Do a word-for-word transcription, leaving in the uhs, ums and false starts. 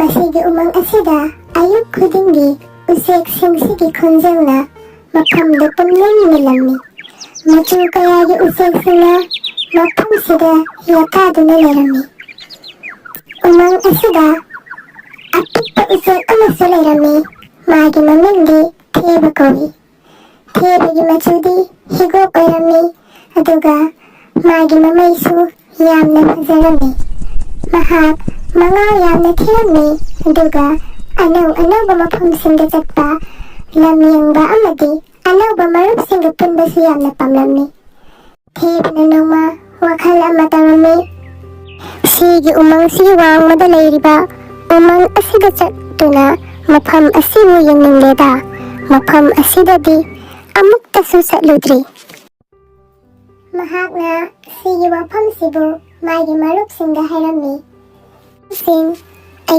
ꯃꯁꯤꯒꯤ ꯎꯃꯪ ꯑꯁꯤꯗ ꯑꯌꯨꯛ ꯈꯨꯗꯤꯡꯒꯤ ꯎꯆꯦꯛꯁꯤꯡꯁꯤꯒꯤ ꯈꯣꯟꯖꯦꯜꯅ ꯃꯐꯝꯗ ꯄꯨꯝꯅꯃꯛ ꯅꯤꯜꯂꯝꯃꯤ꯫ ꯃꯆꯨ ꯀꯌꯥꯒꯤ ꯎꯆꯦꯛꯁꯤꯡꯅ ꯃꯐꯝꯁꯤꯗ ꯂꯦꯞꯊꯗꯨꯅ ꯂꯩꯔꯝꯃꯤ꯫ ꯎꯃꯪ ꯑꯁꯤꯗ ꯑꯄꯤꯛꯄ ꯎꯆꯦꯛ ꯑꯃꯁꯨ ꯂꯩꯔꯝꯃꯤ꯫ ꯃꯥꯒꯤ ꯃꯃꯤꯡꯗꯤ ꯊꯦꯕ ꯀꯧꯏ꯫ ꯊꯦꯕꯒꯤ ꯃꯆꯨꯗꯤ ꯍꯤꯒꯣꯛ ꯑꯣꯏꯔꯝꯃꯤ, ꯑꯗꯨꯒ ꯃꯥꯒꯤ ꯃꯃꯩꯁꯨ ꯌꯥꯝꯅ ꯐꯖꯔꯝꯃꯤ꯫ ꯃꯍꯥꯛ ꯃꯉꯥ ꯌꯥꯝꯅ ꯊꯤꯔꯝꯃꯤ, ꯑꯗꯨꯒ ꯑꯅꯧ ꯑꯅꯧꯕ ꯃꯐꯝꯁꯤꯡꯗ ꯆꯠꯄ, ꯂꯝ ꯌꯦꯡꯕ ꯑꯃꯗꯤ ꯑꯅꯧꯕ ꯃꯔꯨꯞꯁꯤꯡꯒ ꯄꯨꯟꯕꯁꯨ ꯌꯥꯝꯅ ꯄꯥꯝꯂꯝꯃꯤ꯫ ꯊꯦꯕꯅ ꯅꯣꯡꯃ ꯋꯥꯈꯜ ꯑꯃ ꯇꯧꯔꯝꯃꯤ꯫ "ꯁꯤꯒꯤ ꯎꯃꯪꯁꯤꯒꯤ ꯋꯥꯡꯃꯗ ꯂꯩꯔꯤꯕ ꯎꯃꯪ ꯑꯁꯤꯗ ꯆꯠꯇꯨꯅ ꯃꯐꯝ ꯑꯁꯤꯕꯨ ꯌꯦꯡꯅꯤꯡꯂꯦꯗ꯫ ꯃꯐꯝ ꯑꯁꯤꯗꯗꯤ ꯑꯃꯨꯛꯇꯁꯨ ꯆꯠꯂꯨꯗ꯭ꯔꯤ꯫" ꯃꯍꯥꯛꯅ ꯁꯤꯒꯤ ꯋꯥꯐꯝꯁꯤꯕꯨ ꯃꯥꯒꯤ ꯃꯔꯨꯞꯁꯤꯡꯗ ꯍꯥꯏꯔꯝꯃꯤ꯫ ꯁꯤꯡ